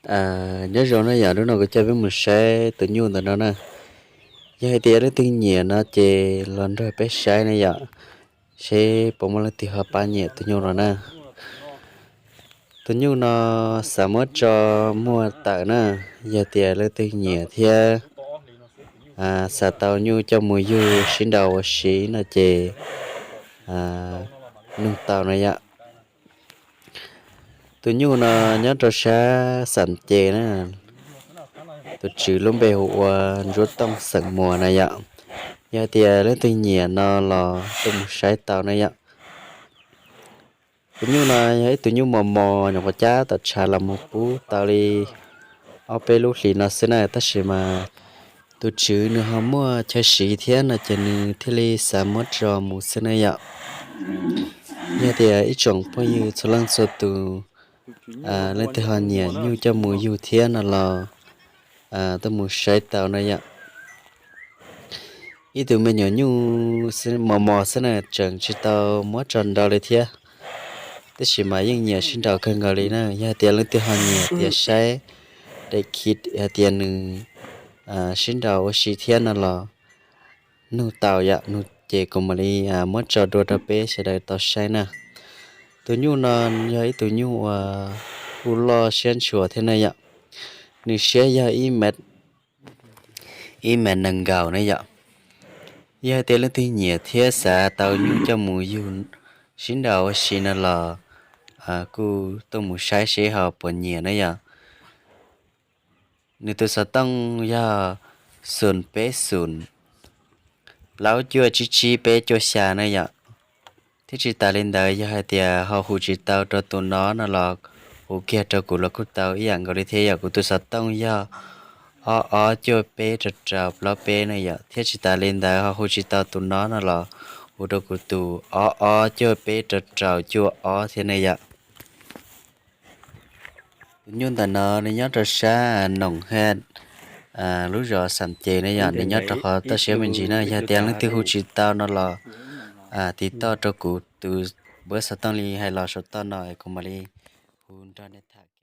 Nyob zoo na yom, hnub no kuv coj peb mus saib tus nyuj ntawm no na. Yog hais tias leej twg nyiam no ces los nrog peb saib na yom, seb puas muaj leej twg ho pab nyiam tus nyuj no na. Tus nyuj no xav muab tso muag tawm na, yog tias leej twg nyiam thiab xav tau nyuj coj mus yug sib nraus ua si no ces nug tau na yom. Tus nyuj no nyob rau sab Xam Ces na, tus tswv lub npe hu ua Ntsuab Tooj xeem Muas na yom. Yog tias leej twg nyiam no los tuaj mus saib tau na yom. Tus nyuj no yog ib tug nyuj mos mos nyuam qhuav cab tom tshav los mus pub tau li ob peb lub hlis no xwb na, tab sis mas tus tswv nws ho muaj chaw siv thiab no ces nws thiaj li xav muab tso mus xwb na yom. Yog tias ib tsoom phooj ywg txhua leej txhua tus, leej twg ho nyiam nyuj coj mus yug thiab no los tuaj mus saib tau na yom. Ib tug me nyuam nyuj mos mos xwb na, tseem tsis tau muab tso nraus li thiab, tab sis mas yeej nyiam sib nraus kawg nkaus li na. Yog tias leej twg ho nyiam tias saib daim khiv hais tias nws sib nraus ua si thiab no los nug tau yom, nug ces kuv mam li muab tso dua rau peb sawv daws tau saib na. Tus nyuj no yog ib tug nyuj uas kuj loj siab ntshua thiab na yom. Nws siab yog ib mev nees nkaus na yom. Yog hais tias leej twg nyiam thiab xav tau nyuj coj mus yug sib nraus ua si no los kuj tuaj mus saib seb ho puas nyiam na yom. Nws tus xov tooj yog xoom peb xoom plaub cuaj tsib tsib peb cuaj xya na yom. Thiab tsis tas li ntawd, yog hais tias ho hu tsis tau rau tus no no los hu kiag rau kuv los kuj tau ib yam nkaus li thiab yom. Kuv tus xov tooj yog ob ob cuaj peb rau rau plaub peb na yom. Thiab tsis tas li ntawd ho hu tsis tau tus no no los hu rau kuv tus ob ob cuaj peb rau rau cuaj ob thiab na yom. Tus nyuj ntawm no nws nyob rau sab Noom Haj, lub zos Xam Ces na yom, nws nyob rau qhov toj siab me ntsis na. Yog tias leej twg hu tsis tau no los tiv toj rau kuv tus npawb xov tooj li hais los saum toj no es kuv mam li hu nrog nej tham.